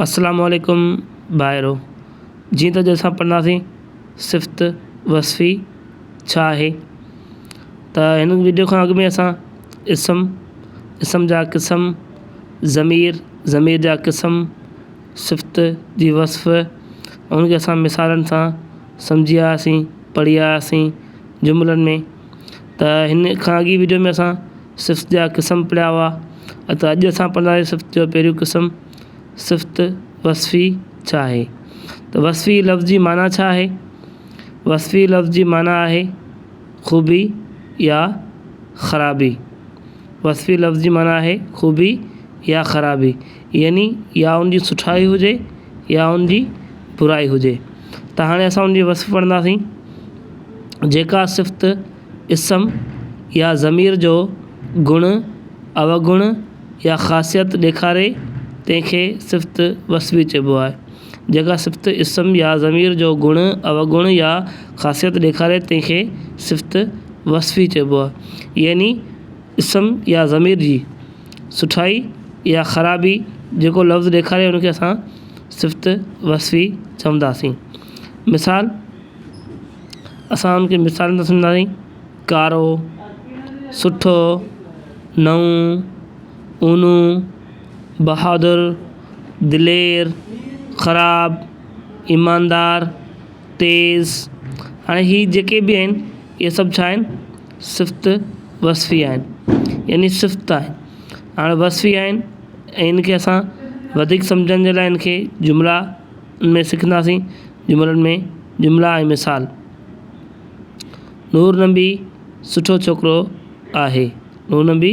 السلام عليڪم ڀائرو جيئن ته اڄ اسان پڙهنداسين صفت وصفي ڇا آهي ته هن وڊيو کان اڳ ۾ اسان اسم اسم جا قسم ضمير ضمير جا قسم صفت جي وصف ان کي اسان مثالن سان سمجهي آياسين پڙهي آياسين جملن ۾ ته هن کان اڳي وڊيو ۾ اسان صفت جا قسم پڙهيا هئا ته اڄ اسان پڙهنداسين صفت جو پهريون قسم صفت وصفي ڇا آهي ته وصفي لفظ جي معنيٰ ڇا آهي وصفي لفظ جي معنيٰ آهي خوبي يا خرابي وصفي لفظ جي معنيٰ آهي خوبي يا خرابي يعني يا ان جي سٺائي هجي يا ان جي برائي هجي ته هاڻي اسان ان جي وصف پڙهنداسين جيڪا صفت اسم يا ضمير جو گڻ، اوگڻ يا خاصيت ڏيکاري تنهن کي صفت وصفي چئبو آهي. جيڪا صفت اسم يا ضمير جو گڻ، اوگڻ يا خاصيت ڏيکاري تنهن کي صفت وصفي چئبو آهي. يعني اسم يا ضمير جي سٺائي يا خرابي جيڪو لفظ ڏيکاري ان کي اسان صفت وصفي چونداسين. مثال. اسان ان کي مثال سان سمجهنداسين ڪارو، سٺو، نئون، اونهو، بهادر، دلير، خراب، ايماندار، تيز. هاڻي هي جيڪي به آهن اهي سڀ ڇا آهن صفت وصفي آهن يعني صفت آهن هاڻي وصفي آهن ۽ ان کي اسان وڌيڪ سمجهڻ جي لاءِ ان کي جملا ۾ سکنداسين جملن ۾ جملا ۽ مثال، نور نبي سٺو ڇوڪرو آهي. نور نبي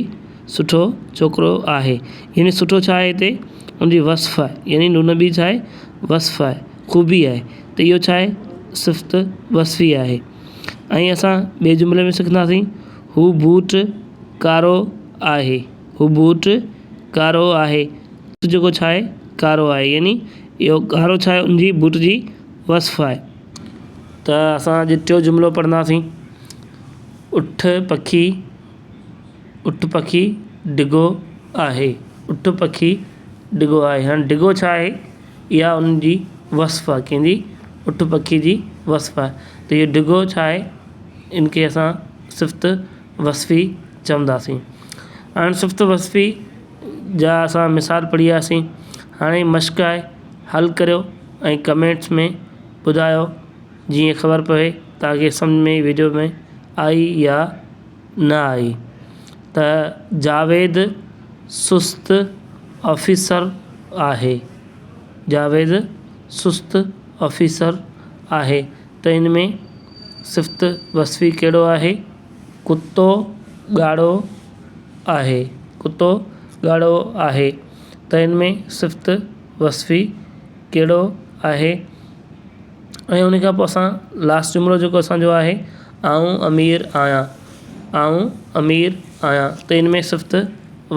سٺو ڇوڪرو آهي. يعني سٺو ڇا آهي هتي ان جي وصف آهي. يعني نور نبي ڇا آهي وصف آهي خوبي آهي ته اهو ڇا آهي صفت وصفي آهي. ۽ اسان ٻئي جملي ۾ سکنداسين هو بوٽ ڪارو آهي. هو بوٽ ڪارو آهي. جيڪو ڇا آهي ڪارو آهي يعني اهو ڪارو ڇا آهي ان جي بوٽ جي وصف آهي. ته اسان اڄ ٽيون جملو پڙهنداسين اٺ پکي اٺ پکي ڊگهو آهي اٺ پکي ڊگهو آهي هاڻي ڊگهو ڇا آهي اها ان جي وصف آهي ڪنهن جي اٺ پکي جي وصف آهي ته اهو ڊگهو ڇا آهي ان کي اسان صفت وصفي چونداسين هاڻي صفت وصفي جا اسان مثال پڙهي وياسين هاڻي مشق آهي حل ڪريو ۽ ڪمينٽس ۾ ٻڌايو جيئن خبر پوي توهان کي سمجهه ۾ وڊيو ۾ آئي يا نه آئي ته جاويد سست آفيسر آهي جاويد سست آفيسر آهي ته ان ۾ صفت وصفي ڪهڙو آهي ڪتو ڳاڙهو آهي ڪتو ڳاڙهو آهي ته ان ۾ صفت وصفي ڪهڙو آهي ۽ ان کان پوءِ اسان لاسٽ جملو جيڪو اسان جو آهي آئون امير آهيان آئون امير آهيان ته ان ۾ صفت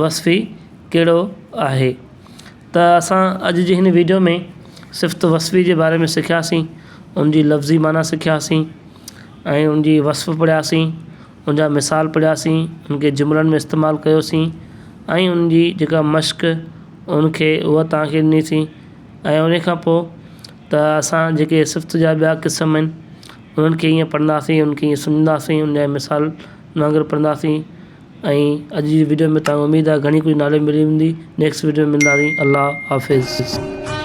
وصفي ڪهڙو آهي ته اسان اڄ جي هن وڊيو ۾ صفت وصفي جي باري ۾ سکياسين ان جي لفظي معنيٰ سکياسين ۽ ان جي وصف پڙهياسين ان جا مثال پڙهياسين ان کي جملن ۾ استعمال ڪيوسين ۽ ان جي جيڪا مشق ان کي اها توهان کي ڏنيسين ۽ ان کان پوءِ ته اسان جيڪي صفت جا ٻيا قسم آهن انهن کي ائين پڙهنداسين ان کي ائين سمجهنداسين ان جا مثال وانگر پڙهنداسين ۽ اڄ جي وڊيو ۾ توهان کي اميد آهي گهڻي ڪجهه ناليج ملي ويندي نيڪسٽ وڊيو ۾ ملنداسين الله حافظ.